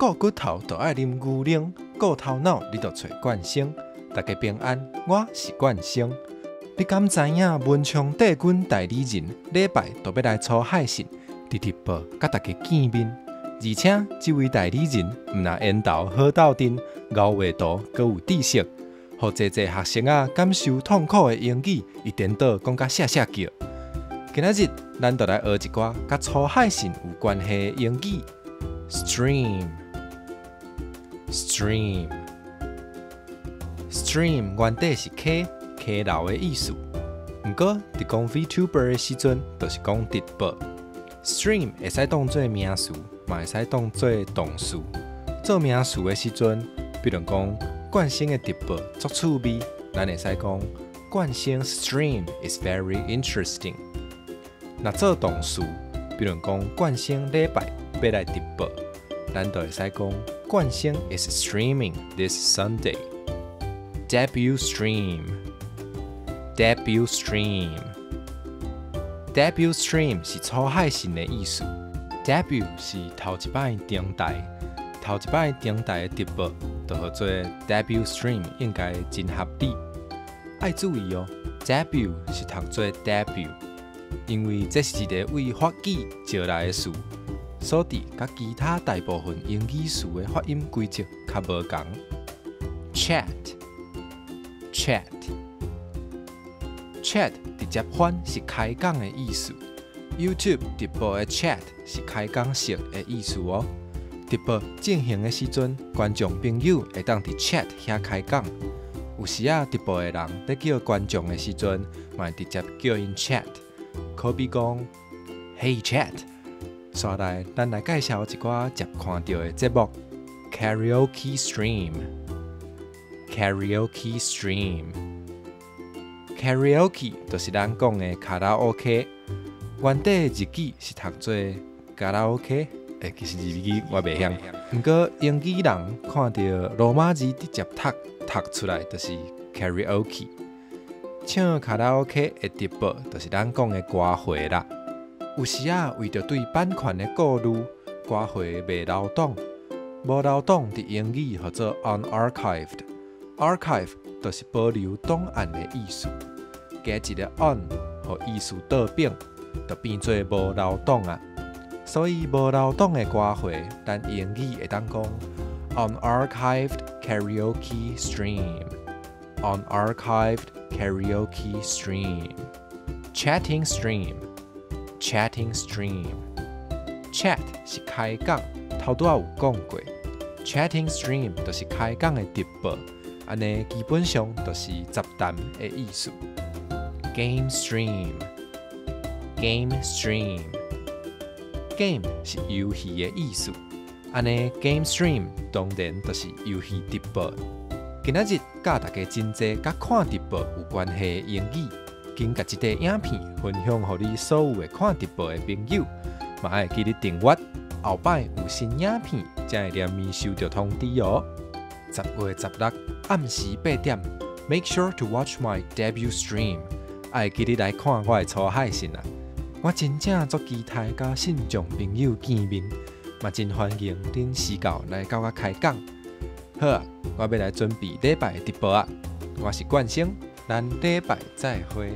顧骨頭就愛啉牛奶，顧頭腦你就揣冠生。大家平安，我是冠生。你敢知影文昌帝君代理人禮拜都欲來粗海信，佇直播佮大家見面，而且這位代理人毋若緣投好鬥陣，𠢕畫圖閣有知識，予濟濟學生仔感受痛苦的英語，伊顛倒講甲謝謝叫。今仔日咱就來學一寡佮粗海信有關係的英語。Stream，stream，stream 原底是溪，溪流的意思。毋過佇講 VTuber 的時陣，就是講直播。Stream 會使當做名詞，嘛會使當做動詞。做名詞的時陣，比如講冠生的直播足趣味，咱會使講冠生 stream is very interesting。若做動詞，比如講冠生禮拜欲來直播，咱就會使講冠生 is streaming this Sunday。Debut stream，debut stream，debut stream 是粗海信的意思。Debut 是頭一擺登台，頭一擺登台的直播，就號做 debut stream，應該真合理。愛注意哦，debut 是讀做 debut，因為這是一个對法語借來的詞，所以佮其他大部分英語詞的發音規則較無仝。Chat，chat，chat 直接翻是開講的意思。YouTube 直播的 chat 是開講室的意思哦。直播進行的時陣，觀眾朋友會當佇 chat 遐開講。有時仔直播的人咧叫觀眾的時陣，嘛會直接叫𪜶 chat。可比講，Hey chat。紲來，咱來介紹一寡捷看著的節目：Karaoke Stream，Karaoke Stream，Karaoke 就是咱講的卡拉 OK。原底日語是讀做卡拉 OK，欸，其實日語我袂曉。毋過英語人看著羅馬字直接讀讀出來，就是 Karaoke。唱卡拉 OK 的直播，就是咱講的歌會啦。有時仔為著對版權的顧慮，歌會袂留檔，無留檔佇英語號做 unarchived。archive 就是保留檔案的意思，加一个 un，予意思倒反，就變做無留檔啊。所以無留檔的歌會，咱英語會當講 unarchived karaoke stream。unarchived karaoke stream。chatting stream。chatting stream。chat 是開講，頭拄仔有講過。chatting stream 就是開講的直播，按呢基本上就是雜談的意思。game stream。game stream。game 是遊戲的意思，按呢 game stream 當然就是遊戲直播。今仔日教大家真濟佮看直播有關係的英語，緊共這塊影片分享予你所有會看直播的朋友，嘛愛記得訂閱，後擺有新影片才會連面收著通知哦。10月16暗時8點，Make sure to watch my debut stream，愛記得來看我的粗海信啊！我真正足期待佮信眾朋友見面，嘛真歡迎恁時到來佮我開講。好啊，我欲來準備禮拜的直播啊！我是冠生，咱禮拜再會。